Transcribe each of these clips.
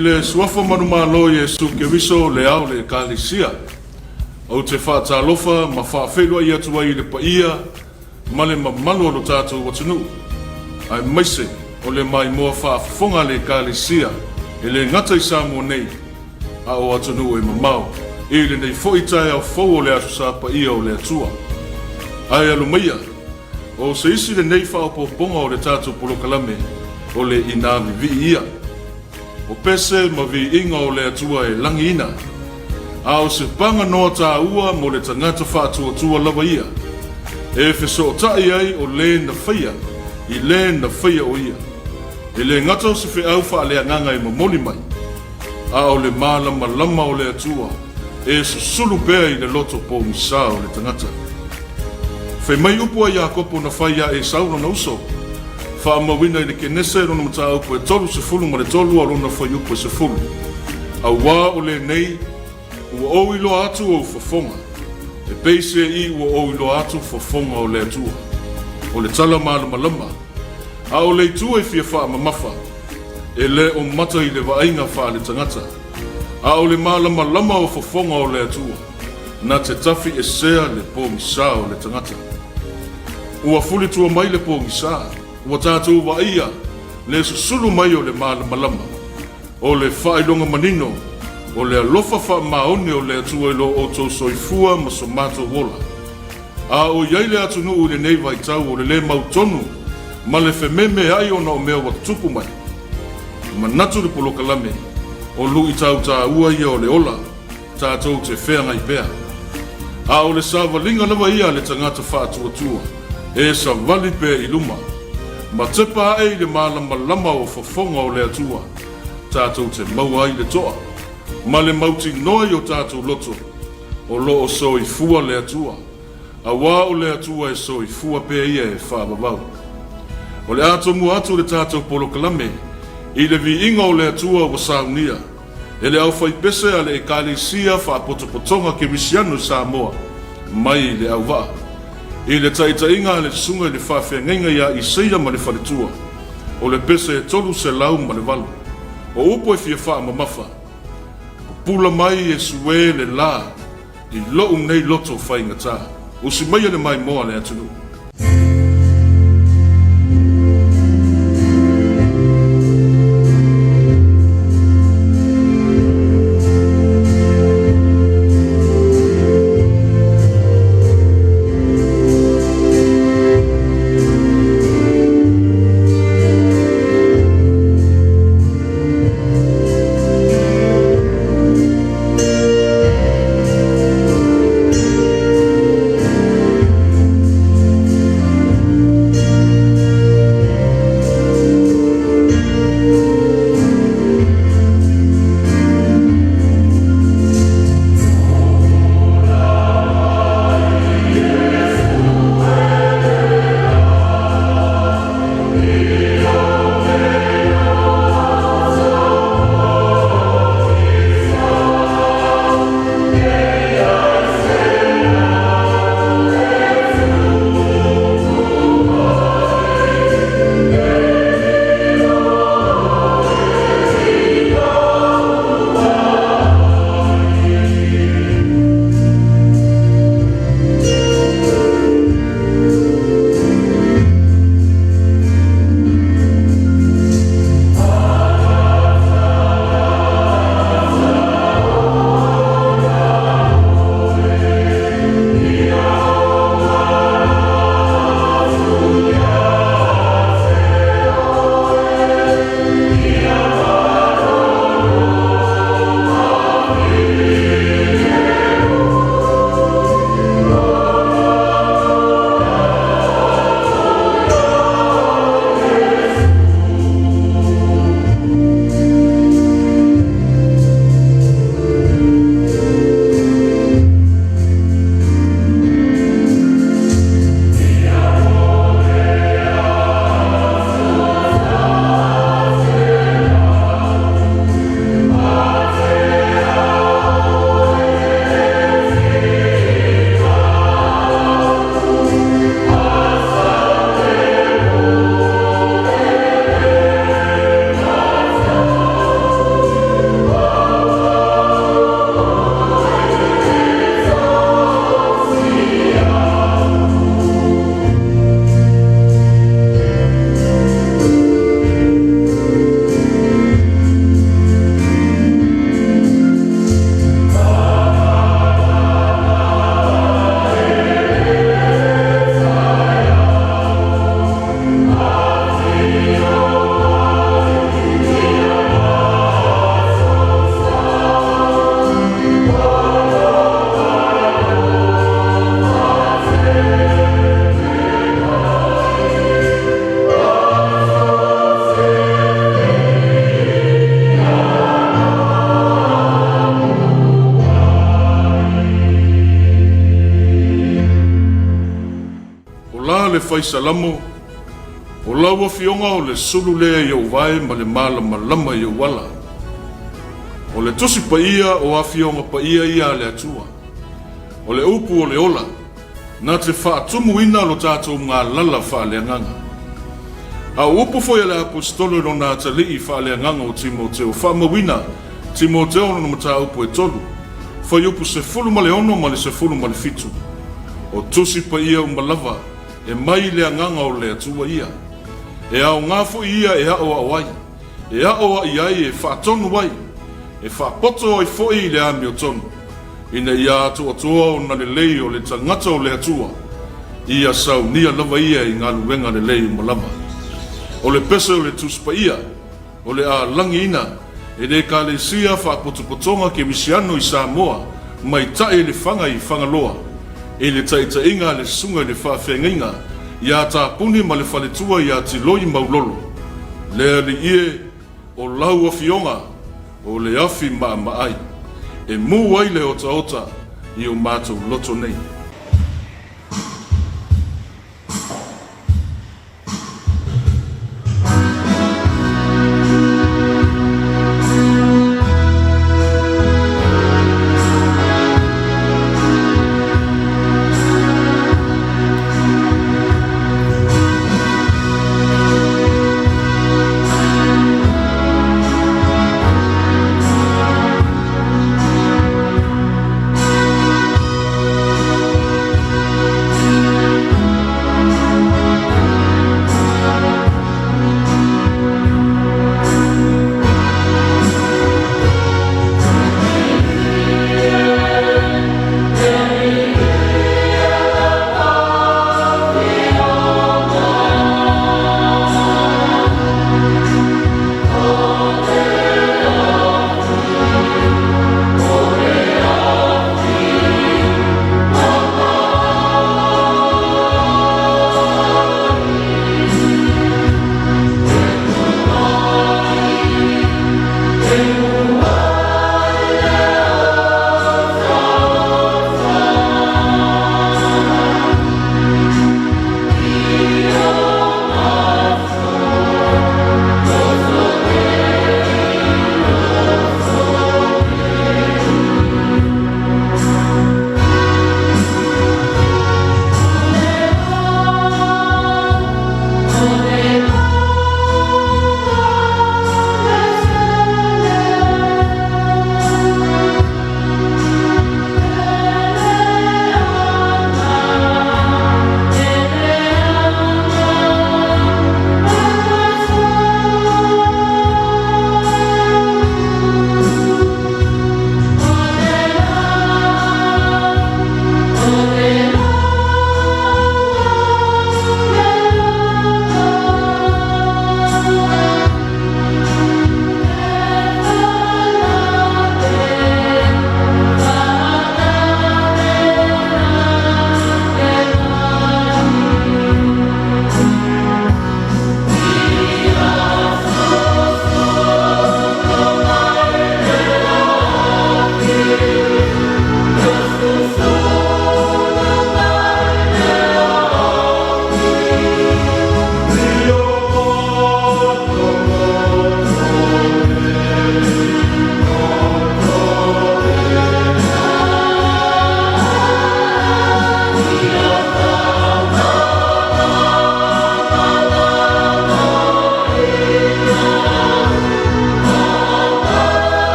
le Suafa manumalo o Iesu Keriso le Ao o le Ekalesia, ou te faatalofa ma faafeiloai atu ai i le paia ma le mamalu o lo tatou atunuu, aemaise o le maimoa faafofoga a le Ekalesia e le gata i Samoa nei, a o atunuu e mamao, i lenei foi taeao fou o le Aso Sa Paia o le Atua. Ae alomaia, o se isi lenei faaopoopoga o le tatou polokalame o le Inā Vivii Ia. O pese ma viiga o le Atua e lagiina, a o se paganoa tāua mo le tagata faatuatua lava ia, e fesootai ai o le na faia i le na faia o ia. E le gata o se feau faaleagaga e momoli mai, a o le malamalama o le Atua e susulu pea i le loto pogisa o le tagata. Fai mai upu a Iakopo na fai ia Esau lona uso, faamauina i le Kenese lona mataupu e 33 a lona fuaiupu e 10, Auā o lenei, ua ou iloa atu ou fofoga, e pei se i ua ou iloa atu fofoga o le Atua. O le tala malamalama, a o le itu e fia faamamafa, e le o mata i le vaaiga faale-tagata, a o le malamalama o fofoga o le Atua, na te tafi esea le pogisa o le tagata. Ua fulitua mai le pogisa, ua tatou vaaia le susulu mai o le malamalama, o le faailoga manino o le alofa faamaoni o le Atua i lo outou soifua ma so matou ola. A o i ai le atunuu i lenei vaitau o le lē mautonu ma le fememeai ona o mea ua tutupu mai, manatu le polokalame o luitau taua ia o le ola tatou te feagai pea. A o le savaliga lava ia a le tagata faatuatua e savali pea i luma ma tepa ae i le malamalama o fofoga o le Atua tatou te maua ai le toa ma le mautinoa i o tatou loto O lo o soifua le Atua, auā o le Atua e soifua pea ia e faavavau. O le a tomua atu le tatou polokalame i le viiga o le Atua ua saunia e le aufaipese a le Ekalesia Faapotopotoga Kerisiano i Samoa mai le auvaa i le taitaiga a le Susuga i le Faafeagaiga ia Isaia ma le Faletua o le pese e 308. O upu e fia faamamafa, Pupula mai Iesu e le la i lou nei loto faigata. Usi maia le maimoa a le atunuu. le Fai Salamo, O lau Afioga o le sulu lea i ou vae ma le malamalama i ou ala. O le Tusi Paia o Afioga Paia ia a le Atua. O le upu o le ola, na te faatumuina lo tatou galala faaleagaga. A o upu foi a le Aposetolo i lona atalii faaleagaga o Timoteo, faamauina Timoteo lona mataupu e 3, fuaiupu 16 ma le 17, O Tusi Paia uma lava e mai i le Agaga o le Atua ia. E aoga foi ia e aoao ai, e aoai ai, e faatonu ai, e faapoto ai foi i le amiotonu, ina ia atoatoa ona lelei o le tagata o le Atua, ia saunia lava ia i galuega lelei uma lava. O le pese o le Tusi Paia, o le a lagiina e le Ekalesia Faapotopotoga Kerisiano i Samoa mai tae i le Faga i Fagaloa, i le taitaiga a le Susuga i le Faafeagaiga ia Tapuni ma le Faletua ia Tiloi Maulolo, Le Alii e, o lau Afioga o le afi maamaai e mu ai le otaota i o matou loto nei.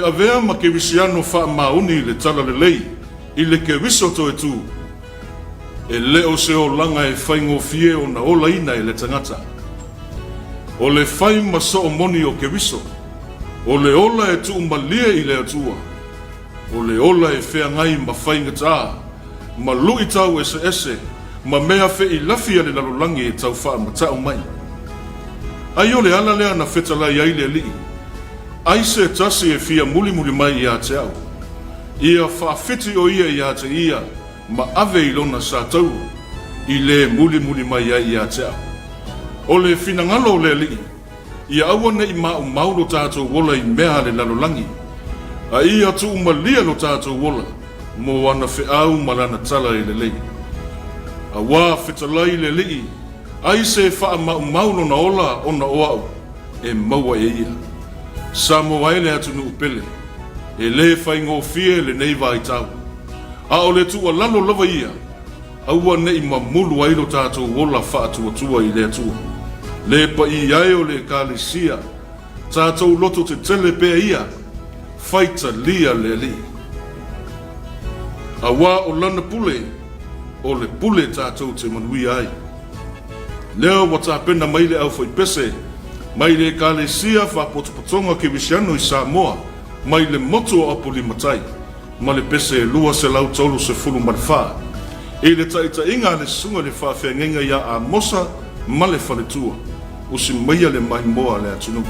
Toe avea ma Kerisiano faamaoni i le Talalelei i le Keriso toe tu, e le o se olaga e faigofie ona olaina e le tagata. O le fai ma soo moni o Keriso, o le ola e tuumalie i le Atua, O le ola e feagai ma faigata, ma luitau eseese, ma mea feilafi a le lalolagi e tau faamata'u mai. Ai o le ala lea na fetalai ai le Alii, Ai se tasi e fia mulimuli mai ia te au, ia faafiti o ia ia te ia ma ave i lona satauro, i le mulimuli mai ai ia te au. O le finagalo o le Alii, Ia aua ne i maumau lo tatou ola i mea a le lalolagi, a ia tuumalia lo tatou ola mo ana feau ma lana tala e lelei. Auā fetalai le Alii, ai se faamaumau lona ola ona o au e maua e ia. Samoa e le atunuu pele, e lē faigofie lenei vaitau, a o le tuualalo lava ia, Aua ne i mamulu ai lo tatou ola faatuatua i le Atua. Le paia e o le Ekalesia, tatou loto tetele pea ia, faitalia le Alii. Auā o Lana pule, o le pule tatou te manuia ai. Lea ua tapena mai le aufaipese mai le Ekalesia Faapotopotoga Kerisiano i Samoa mai le motu o Apolimatai, ma le pese e 234, i le taitaiga a le Susuga i le Faafeagaiga ia Amosa ma le faletua, usi maia le maimoa a le atunuu.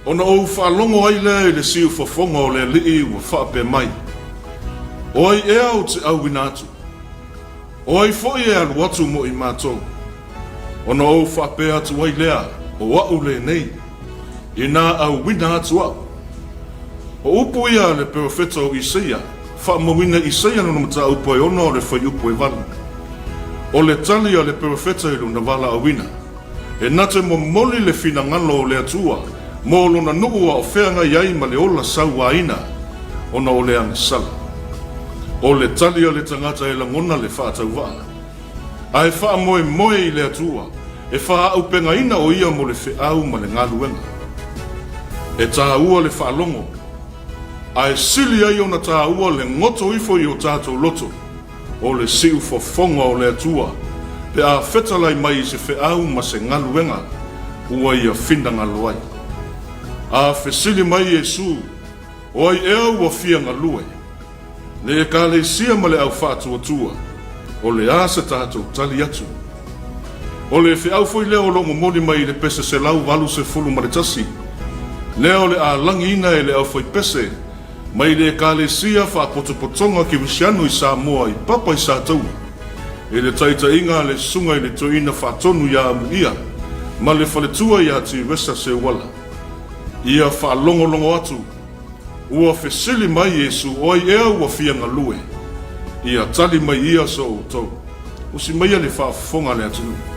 Ona ou faalogo ai lea i le siufofoga o le Alii ua faapea mai, O ai ea ou te auina atu? O ai foi e alu atu mo i matou? Ona ou faapea atu ai lea, O a'u lenei, inā auina atu a'u. O upu ia a le perofeta o Isaia, faamauina Isaia lona mataupu e ono o le fuaiupu e valu. O le tali a le perofeta i lona valaauina, e na te momoli le finagalo o le Atua mo lona nuu a o feagai ai ma le ola sauaina ona o le agasala. O le tali a le tagata e lagona le faatauvaa. A e faamoemoe i le Atua, e faaaupegaina o Ia mo le feau ma le galuega. E tāua le faalogo, a e sili ai ona tāua le goto ifo i o tātou loto, o le siufofoga o le Atua, pe a fetalai mai i se feau ma se galuega ua Ia finagalo ai. A fesili mai Iesu, O ai ea ua fia galue? Le Ekalesia ma le Au Faatuatua, o le a se tatou tali atu? O le feau foi lea o lo o momoli mai i le pese 181, lea o le a lagiina e le aufaipese mai le Ekalesia Faapotopotoga Kerisiano i Samoa i Papa i Sataua, i le taitaiga a le Susuga i le Toeaina Faatonu ia Amuia ma le faletua ia Tiresa Seuala. Ia faalogologo atu, ua fesili mai Iesu, O ai ea ua fia galue? Ia tali mai ia so outou. Usi maia le faafofoga a le atunuu.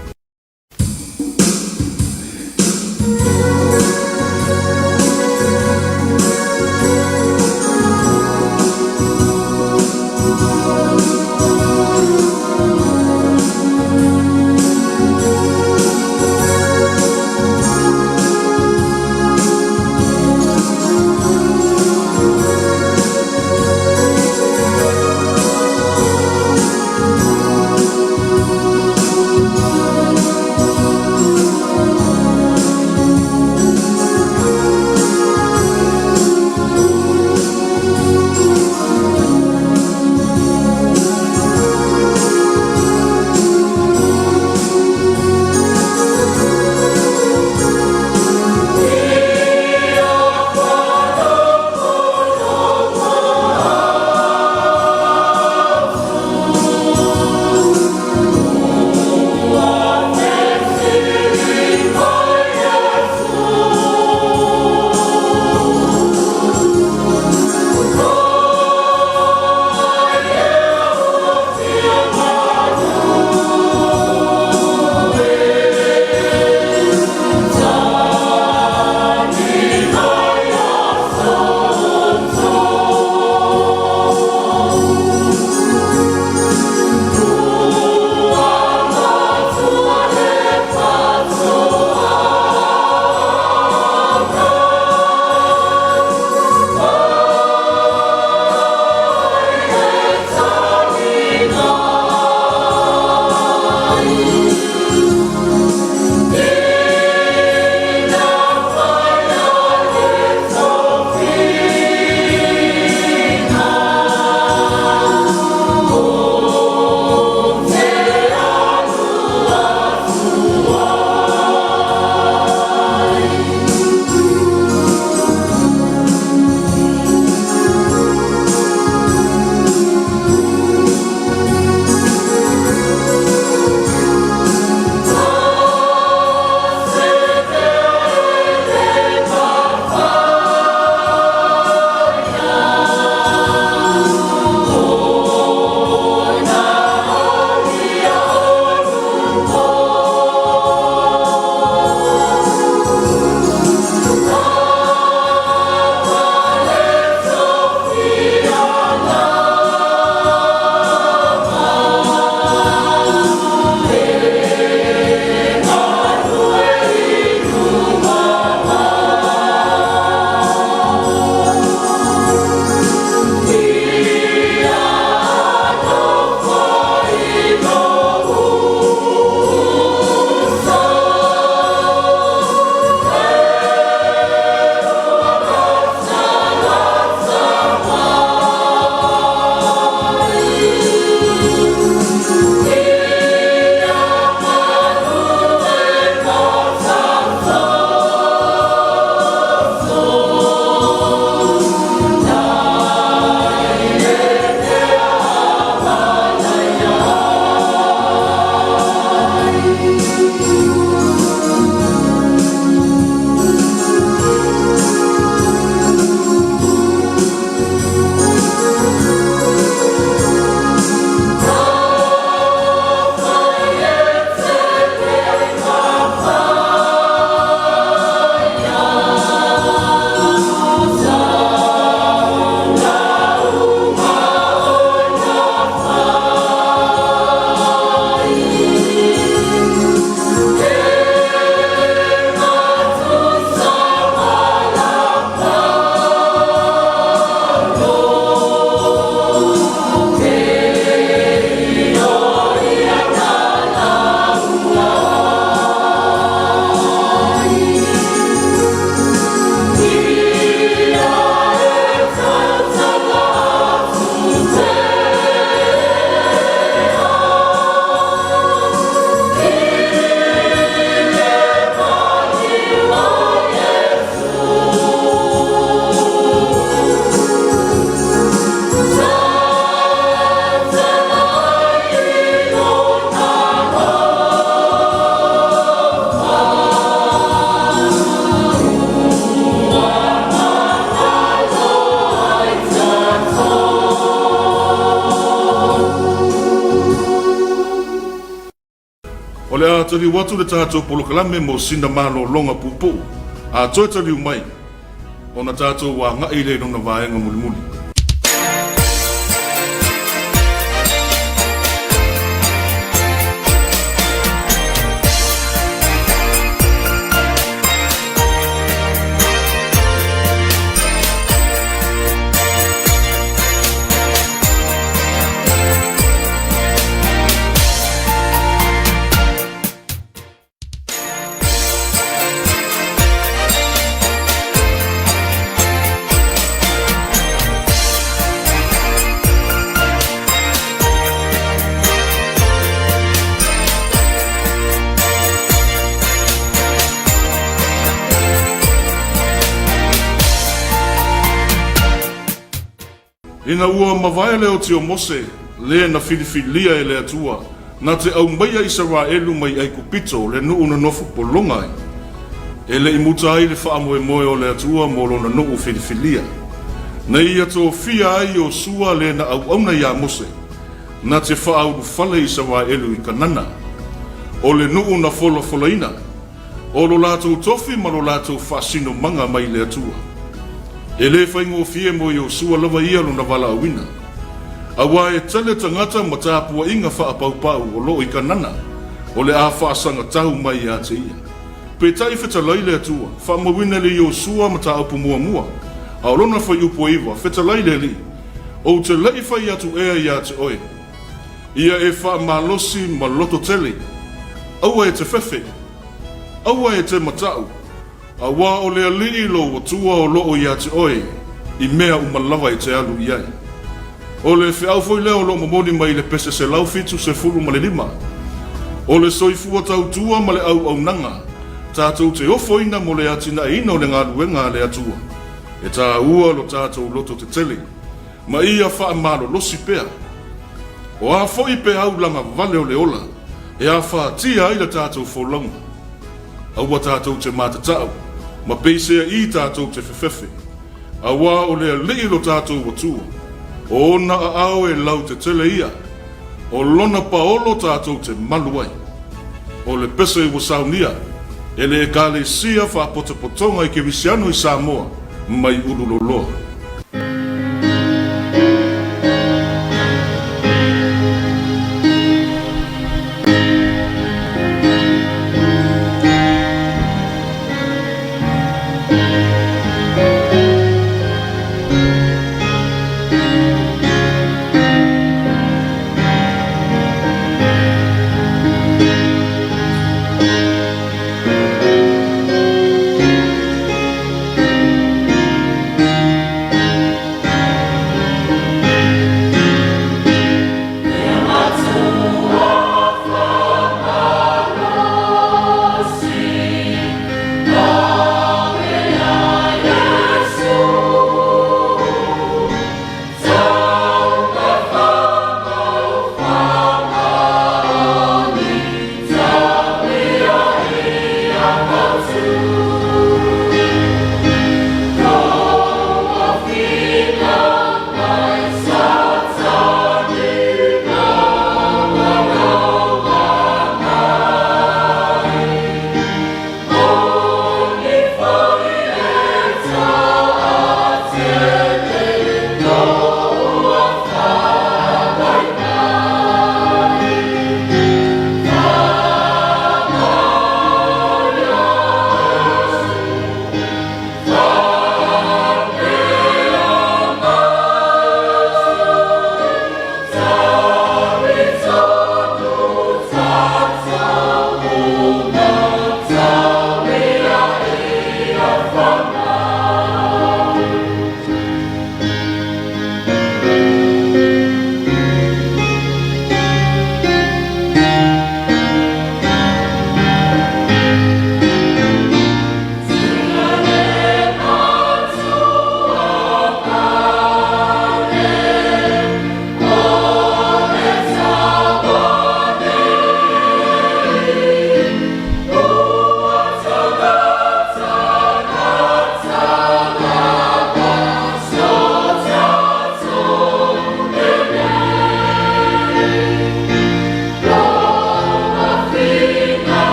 taliu atu le tatou polokalame mo sina malologa puupuu, a toe taliu mai, ona tatou agai lea i lona vaega mulimuli. Ina ua mavae le oti o Mose, le na filifilia e le Atua, na te aumaia Isaraelu mai Aikupito, le nuu na nofo pologa ai. E le i muta ai le faamoemoe o le Atua mo lona nuu filifilia. Na ia tofia ai Iosua le na auauna iā Mose, na te faaulufale Isaraelu i Kanana. O le nuu na folafolaina, O lo latou tofi ma lo latou faasinomaga mai le Atua. E le faigofie mo Iosua lava ia lona valaauina. Aua e tele tagata ma tapuaiga faapaupau o lo o i Kanana, o le a faasagatau mai ia te ia. Peitai fetalai le Atua, faamauina le Iosua mataupu muamua, a o lona fuaiupu e 9, fetalai le Alii, Ou te le i fai atu ea ia te oe, Ia e faamalosi ma loto tele. Aua e te fefe. Aua e te mataʻu, auā o le Alii lou Atua o loo ia te oe i mea uma lava e te alu i ai. O le feau foi lea o loo momoli mai i le pese 175. O le soifua tautua ma le auaunaga tatou te ofoina mo le atinaeina o le galuega a le Atua, e tāua lo tatou loto tetele. Ma ia faamalolosi pea. O a foi peau lagavale o le ola e afatia ai le tatou folauga? Aua tatou te matatau ma peiseaʻī tatou te fefefe, auā o le Alii lo tatou Atua, o ona aao e lautetele ia, o lona paolo tatou te malu ai. O le pese ua saunia e le Ekalesia Faapotopotoga i Kerisiano i Samoa mai Ululoloa.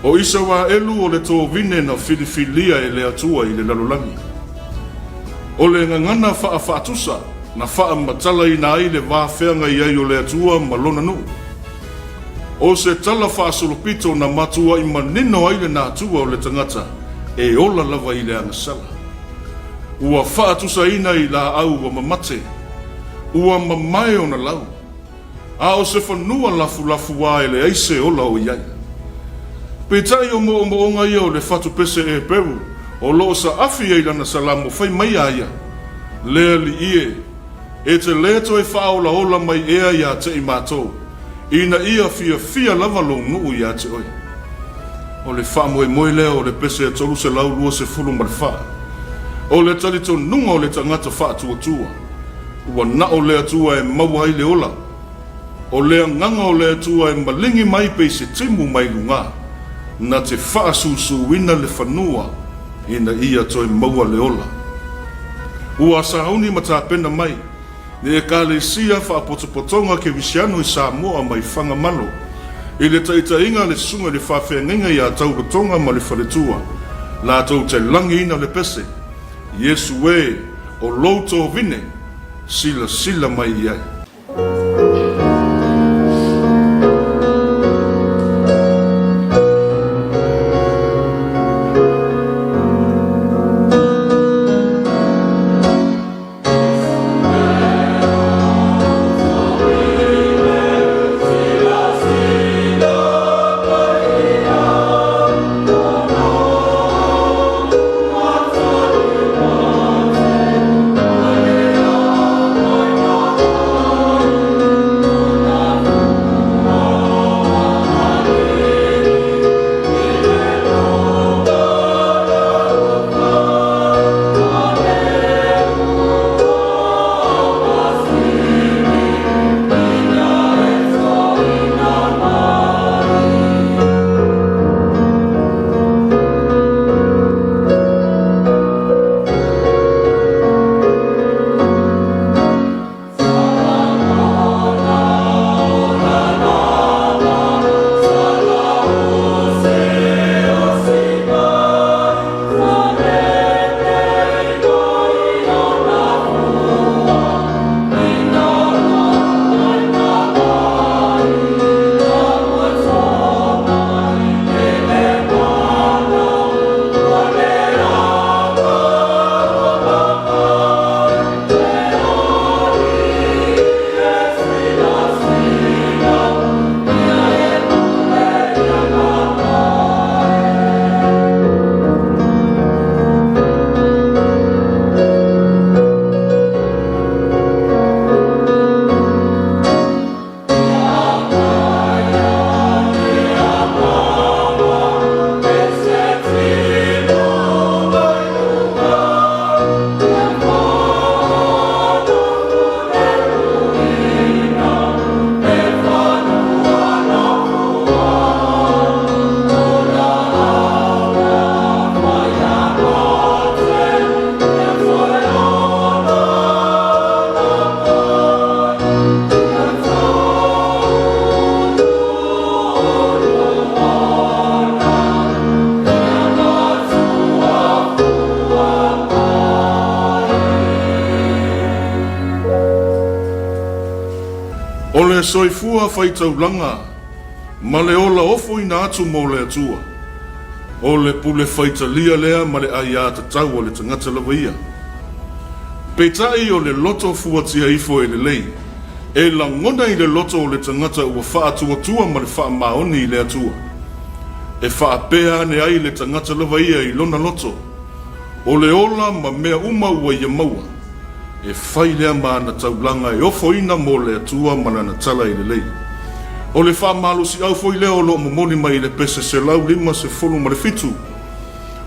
O Isaraelu o le tovine na filifilia e le Atua i le lalolagi. O le gagana faafaatusa na faamatalaina ai le va feagai ai o le Atua ma Lona nuu. O se tala faasolopito na matuai manino ai le natura o le tagata e ola lava i le agasala. Ua faatusaina i laau ua mamate, ua mamae ona lau, a o se fanua lafulafuā e leai se ola o i ai. Peitai o moomooga ia o le fatupese Eperu o lo o saafi ai lana salamo fai mai a ia, Le Alii e, e te lē toe faaolaola mai ea iā te i matou, ina ia fiafia lava lou nuu iā te oe. O le faamoemoe lea o le pese 324. O le talitonuga o le tagata faatuatua, ua nao le Atua e maua ai le ola. O le agaga o le Atua e maligi mai pei se timu mai lugā, na te faasusuina le fanua ina ia toe maua le ola. Ua sauni ma tapena mai le Ekalesia Faapotopotoga Kerisiano i Samoa mai Fagamalo i le taitaiga a le Susuga i le Faafeagaiga ia Taurotoga ma le Faletua, latou te lagiina le pese, Iesu e, o lou tovine, silasila mai i ai. O le soifua faitaulaga ma le ola ofoina atu mo le Atua, o le pule faitalia lea ma le aiatatau a le tagata lava ia. Peitai o le loto fuatia ifo e lelei, e lagona i le loto o le tagata ua faatuatua ma le faamaoni i le Atua. E faapea ane ai le tagata lava ia i lona loto, o le ola ma mea uma ua ia maua. E fai lea ma ana taulaga e ofoina mo le Atua ma Lana tala i lelei. O le faamalosiau foi lea o lo o momoli mai i le pese 157,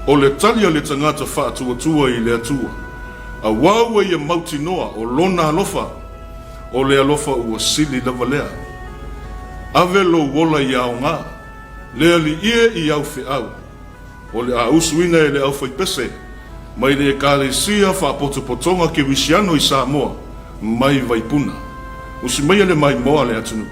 o le tali a le tagata faatuatua i le Atua, Auā ua ia mautinoa o Lona alofa, o le alofa ua sili lava lea. Ave lou ola i aoga, le Alii e i au feau. O le a usuina e le aufaipese mai le Ekalesia Faapotopotoga Kerisiano i Samoa mai Vaipuna. Usi maia le maimoa a le atunuu.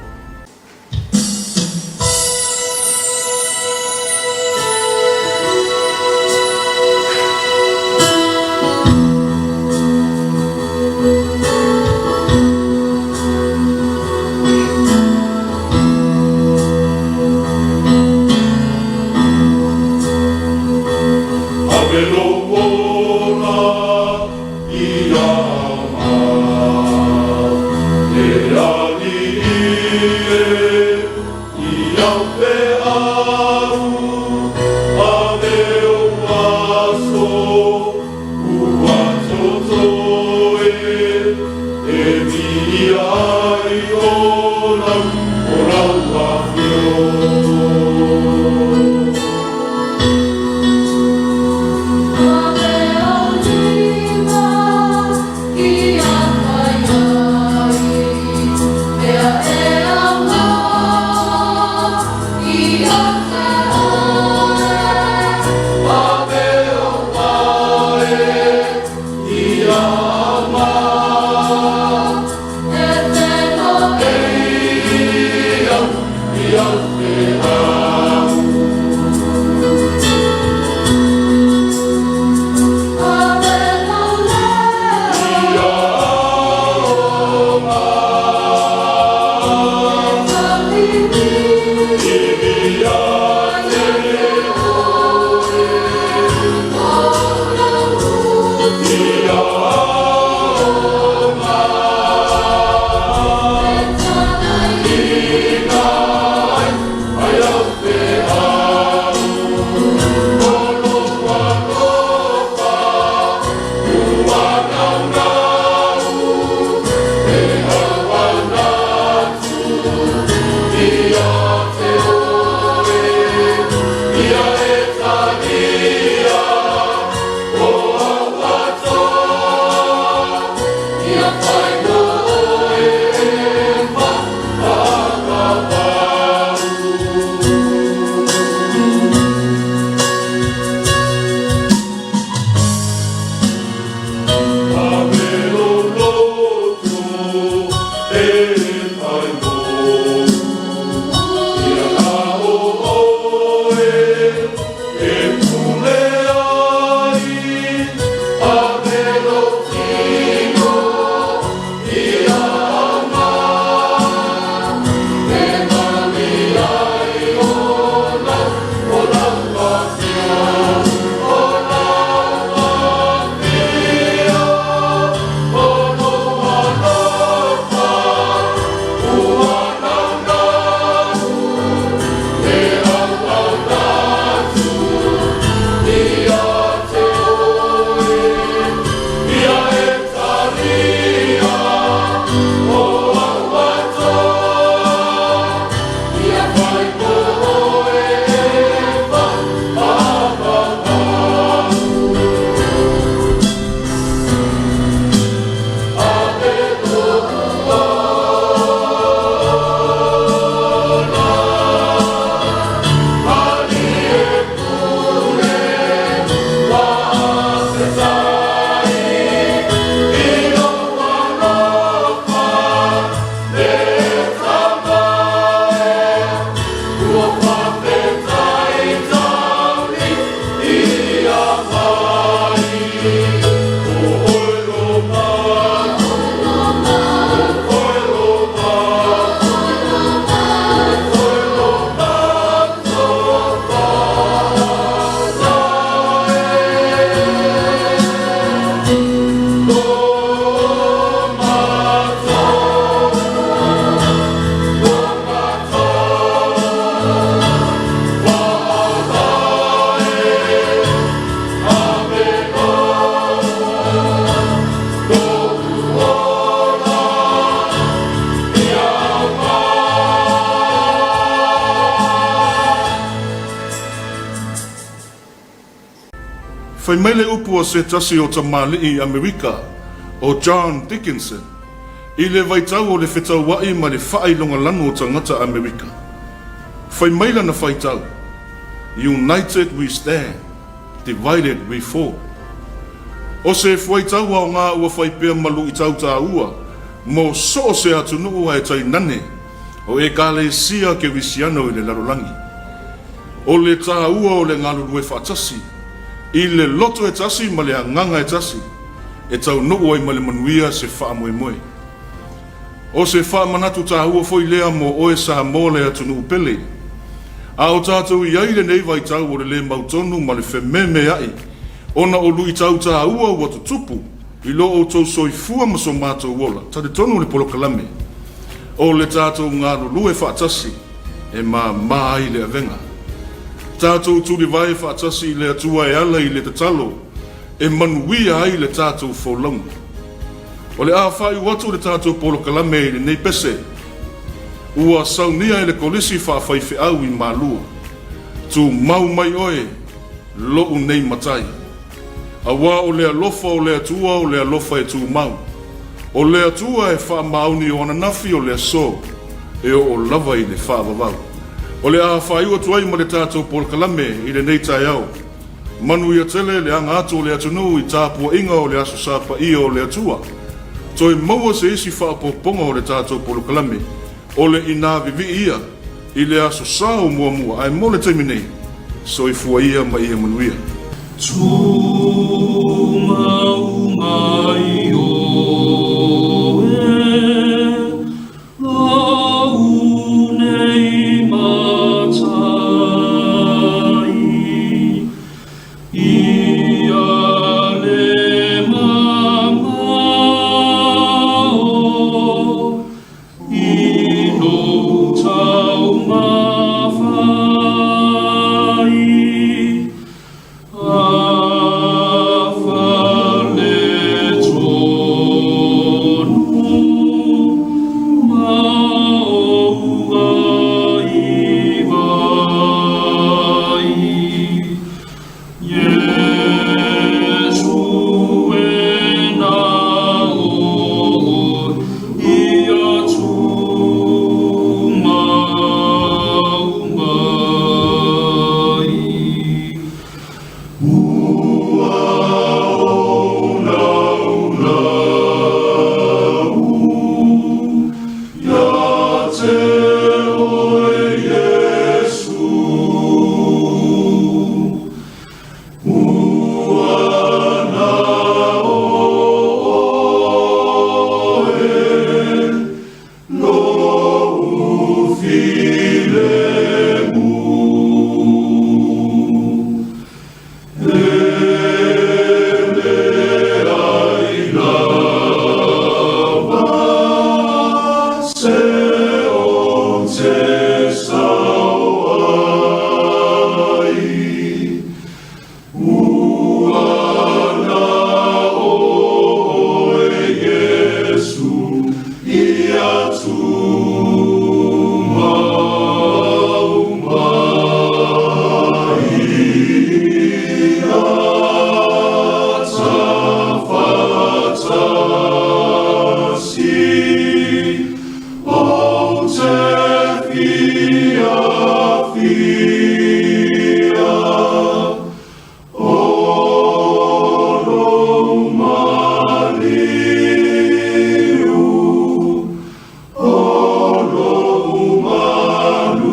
Ave lou ola i aoga, le Alii e, i au feau, ave ou aso Ua totoe e viia ai o lau, o lau afio. Ave au lima i a mai ai, ea e aua i a te oe. Ave o mae Fai mai le upu a se tasi o tamalii Amerika, o John Dickinson, i le vaitau o le fetaua'i ma le faailogalanu o tagata Amerika. Fai mai lana faitau, United we stand, divided we fall. O se fuaitau aoga ua fai pea ma luitau tāua mo so o se atunuu ae tainane o Ekalesia Kerisiano i le lalolagi. O le tāua o le galulue faatasi i le loto e tasi ma le agaga e tasi e taunuu ai ma le manuia se faamoemoe. O se faamanatu tāua foi lea mo oe Samoa le atunuu pele. A o tātou i ai i lenei vaitau o le lē mautonu ma le fememea'i ona o luitau tāua ua tutupu i lo outou soifua ma so matou ola, talitonu le polokalame o le tatou galulue faatasi e māmā ai le avega. Tatou tulivae faatasi i le Atua e ala i le tatalo e manuia ai le tatou folauga. O le a faaiu atu le tatou polokalame i lenei pese ua saunia e le Kolisi Faafaifeau i Malua, Tumau mai oe, lo'u nei matai. Aua o le alofa o le Atua o le alofa e tumau. O le Atua e faamaoni o ananafi o le aso e oo lava i le faavavau. O le a faaiu atu ai ma le tatou polokalame i lenei taeao. Manuia tele le aga atu o le atunuu i tapuaiga o le Aso Sa Paia o le Atua. Toe maua se isi faaopoopoga o le tatou polokalame, o le inā vivii ia i le Aso Sa o muamua, ae mo le taimi nei, soifua ia ma ia manuia. Tumau mai oe, lou nei matai, ia le mamao i lou taumafai. A faletonu ma ou vaivai, Iesu e na oe ia tumau mai. Ua ou laulau ia te oe Iesu, Ua na o oe Lo'u filemu. E leai lava se ou te sao ai, Ua na oe Iesu ia tumau mai. Ata faatasi ou te fiafia, O lou maliu, o lou manuia,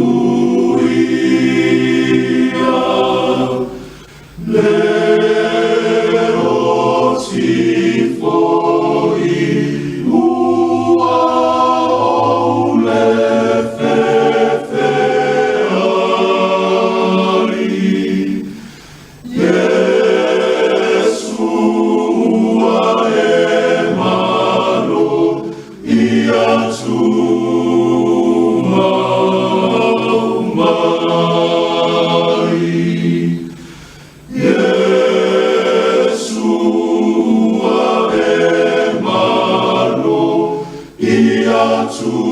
le oti foi ua ou le fefe ai. Iesu ua e malo ia tumau mai. Iesu ua e malo ia tumau.